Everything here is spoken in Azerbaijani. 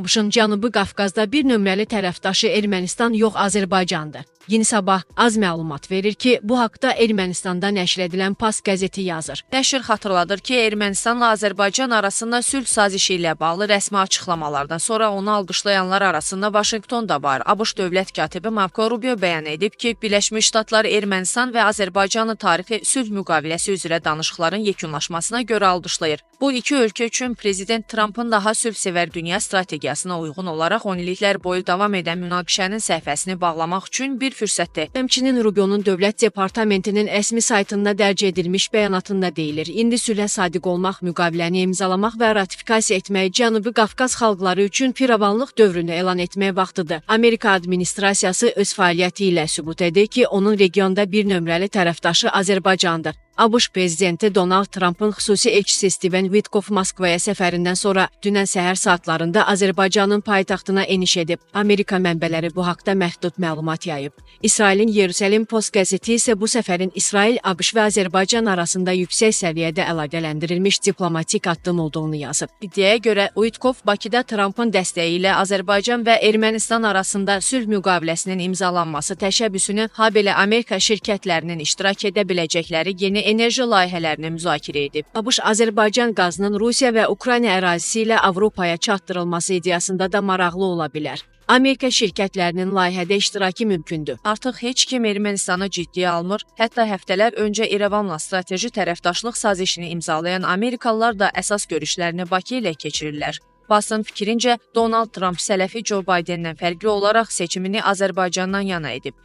ABŞ-ın Cənubi Qafqazda bir nömrəli tərəfdaşı Ermənistan yox, Azərbaycandır. Yeni Sabah az məlumat verir ki, bu haqda Ermənistanda nəşr edilən PAS qəzeti yazır. Nəşr xatırladır ki, Ermənistanla Azərbaycan arasında sülh sazişi ilə bağlı rəsmi açıqlamalardan sonra onu alqışlayanlar arasında Vaşinqton da var. ABŞ dövlət katibi Marko Rubio bəyan edib ki, Birləşmiş Ştatlar Ermənistan və Azərbaycanın tarixi sülh müqaviləsi üzrə danışıqların yekunlaşmasına görə alqışlayır. Bu iki ölkə üçün Prezident Trampın daha sülhsevər dünya strategiyasına uyğun olaraq 10 illiklər boyu davam edən münaqişənin səhifəsini bağlamaq üçün bir fürsətdir. Həmçinin Rubio'nun Dövlət Departamentinin rəsmi saytında dərc edilmiş bəyanatında deyilir: İndi sülhə sadiq olmaq, müqaviləni imzalamaq və ratifikasiya etmək Cənubi Qafqaz xalqları üçün firavanlıq dövrünü elan etmək vaxtıdır. Amerika administrasiyası öz fəaliyyəti ilə sübut edir ki, onun regionda bir nömrəli tərəfdaşı Azərbaycandır. ABŞ prezidenti Donald Trumpın xüsusi elçisi Steven Witkoff Moskvaya səfərindən sonra dünən səhər saatlarında Azərbaycanın paytaxtına eniş edib. Amerika mənbələri bu haqda məhdud məlumat yayıb. İsrailin Yerusəlim Post qəzeti isə bu səfərin İsrail, ABŞ və Azərbaycan arasında yüksək səviyyədə əlaqələndirilmiş diplomatik addım olduğunu yazıb. İddiaya görə Witkoff Bakıda Trumpın dəstəyi ilə Azərbaycan və Ermənistan arasında sülh müqaviləsinin imzalanması təşəbbüsünü, habelə Amerika şirkətlərinin iştirak edə biləcəkləri yeni enerji layihələrini müzakirə edib. ABŞ Azərbaycan qazının Rusiya və Ukrayna ərazisi ilə Avropaya çatdırılması ideyasında da maraqlı ola bilər. Amerika şirkətlərinin layihədə iştirakı mümkündür. Artıq heç kim Ermənistanı ciddiyə almır. Hətta həftələr öncə İrəvanla strateji tərəfdaşlıq sazişini imzalayan Amerikalılar da əsas görüşlərini Bakı ilə keçirirlər. Basın fikrincə, Donald Trump sələfi Joe Bidendən fərqli olaraq seçimini Azərbaycandan yana edib.